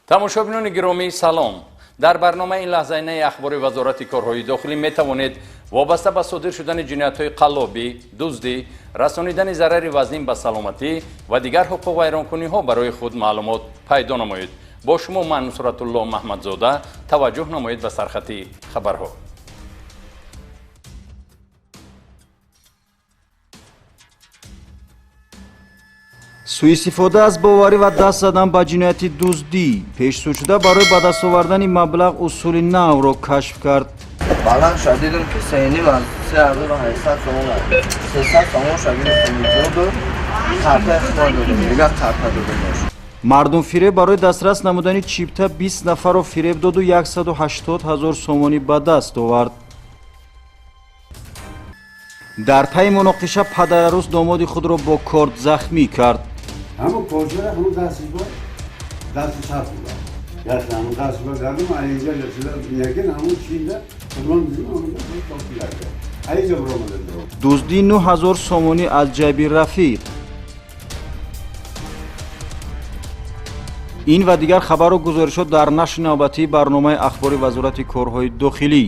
Тамошобинони гиромӣ, салом. Дар барномаи ин лаҳзаи наи ахбори Вазорати корҳои дохилӣ метавонед вобаста ба содир шудани ҷиноятҳои қаллобӣ, дуздӣ, расонидани зарари вазнин ба саломатӣ ва дигар ҳуқуқвайронкуниҳо барои худ маълумот пайдо намоед. Бо шумо ман, Нусратулло Маҳмадзода. Таваҷҷӯҳ намоед ба сархати хабарҳо. Суистифода аз боварӣ ва даст задан ба ҷинояти дуздӣ. Пешсудшуда барои ба даст овардани маблағ усули навро кашф кард. Баланд шуд, дидам, ки сеним аз 3800 сомон, 300 сомон ша гирифтам, доду картаи худро додам, дигар карта додам. Мардумфиреб барои дастрас намудани чипта 20 нафарро фиреб доду 180 ҳазор сомонӣ ба даст овард. Дар пайи муноқиша падарарӯз домоди худро бо корд захмӣ кард. Ҳамун почара, ҳамун дастиш ба дасти чап буда, яхе ҳамун дастиш ба гардум, инҷа расида, лекин ҳамун чинда худмон аинҷа биромада. Дуздии 9 ҳазор сомонӣ аз ҷайби рафиқ. Ин ва дигар хабару гузоришот дар нашри навбатии барномаи ахбори Вазорати корҳои дохилӣ.